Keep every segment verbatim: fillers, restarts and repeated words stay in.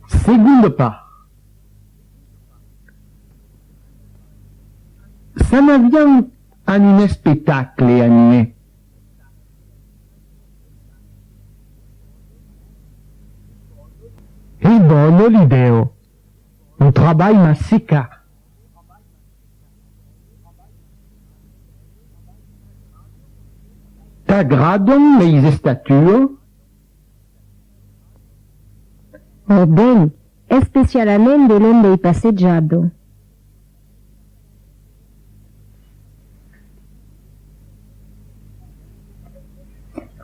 Segonda part. S'anaviam a un espectacle a nuèch. Es bòna l'idèa. Lo trabalh m'a secat. T'agradan leis estatuas? Ò ben, especialament de long dei passejadas.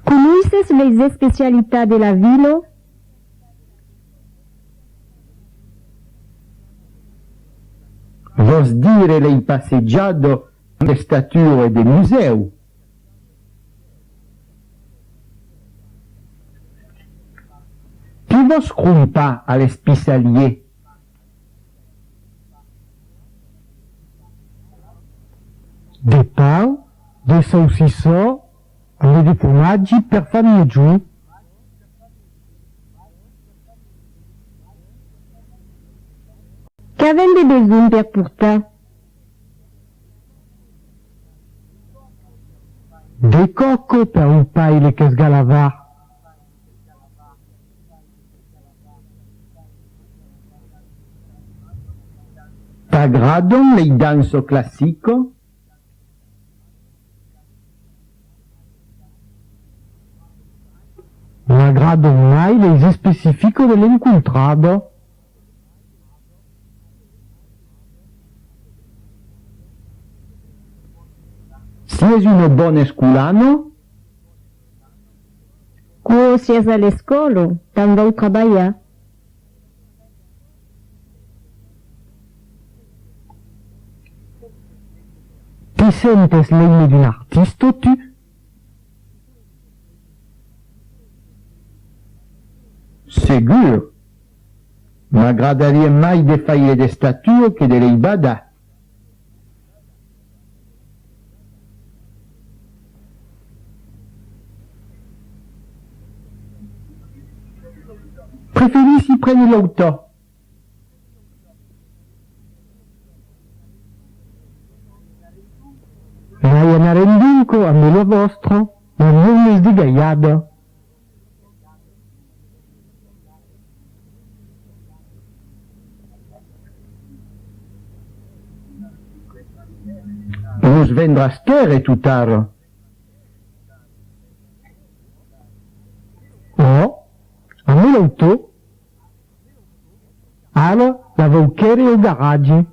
Conoisses leis especialitats de la vila? Vòs dire lei passejadas amb estatuas de musèu? Qué vòs crompar a l'especialièr? De pan, de saucissòt, amb de fromatgi per far miègjorn. Qu'avèm de besonh per portar? De còca per lo paire qu'es galavard. T'agradan lei danças classicas? M'agradan mai leis especificas de l'encontrada. Siás una bòna escolana? Quò siás a l'escòla, tant vau trabalhar. Te sentes l'èime d'un artista, tu? Segur. M'agradariá mai de faire d'estatuas que de lei badar. Preferissi prene l'autò. Mai anarem donc amb la vòstra, la mieu n'es degalhada. Nos vendràs quèrre totara? Ò, amb l'autò. Ara la vau quèrre au garatge.